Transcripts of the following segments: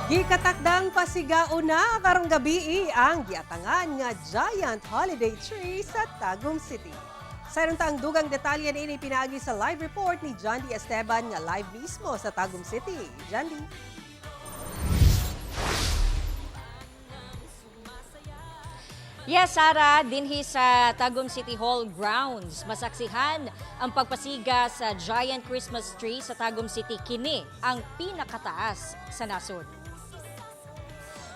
Gikatakdang pasigaon na karong gabi ang giatangan nga giant holiday tree sa Tagum City. Sa ang dugang detalye niini pinaagi sa live report ni John D. Esteban nga live mismo sa Tagum City. John D. Yes, Sara, dinhi sa Tagum City Hall grounds, masaksihan ang pagpasiga sa giant Christmas tree sa Tagum City, kini ang pinakataas sa nasod.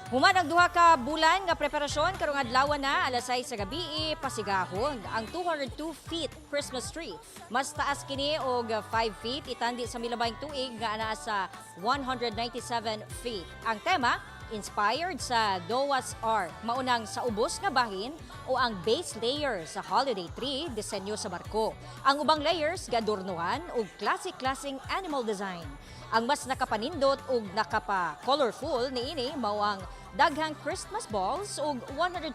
Human ang 2 ka bulan nga preparasyon, karong adlaw na alas 6 sa gabi pasigahon ang 202 feet Christmas tree. Mas taas kini og 5 feet itandi sa milabayng tuig nga anaa sa 197 feet. Ang tema inspired sa Noah's Ark. Maunang sa ubos nga bahin o ang base layer sa holiday tree disenyo sa barko. Ang ubang layers gadurnuhan og classic-klaseng animal design. Ang mas nakapanindot ug nakapa-colorful niini mao ang daghang Christmas balls ug 120,000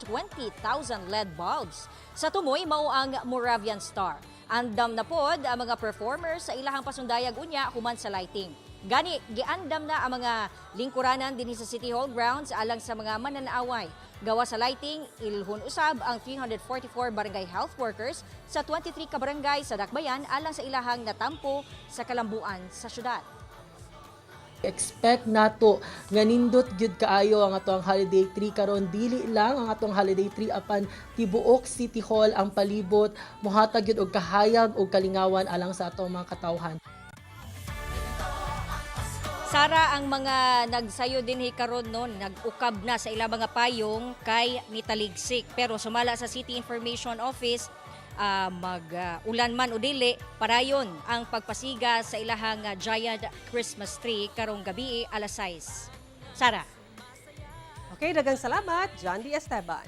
LED bulbs. Sa tumoy mao ang Moravian Star. Andam na pod ang mga performers sa ilahang pasundayag unya human sa lighting. Gani, giandam na ang mga lingkuranan dinhi sa City Hall grounds alang sa mga mananaaway. Gawa sa lighting, ilhon usab ang 344 barangay health workers sa 23 ka barangay sa Dakbayan alang sa ilahang natampo sa kalambuan sa syudad. Expect nato nga nindot gyud kaayo ang atong holiday tree karon. Dili lang ang atong holiday tree apan tibuok City Hall, ang palibot mohatag gyud og kahayag og kalingawan alang sa atong mga katawhan. Sara, ang mga nagsayo dinhi karon no, nag-ukab na sa ilang mga payong kay nitaligsik. Pero sumala sa City Information Office, mag ulan man o dili, parayon ang pagpasiga sa ilahang giant Christmas tree karong gabi alas 6. Sara. Okay, daghang salamat, John D. Esteban.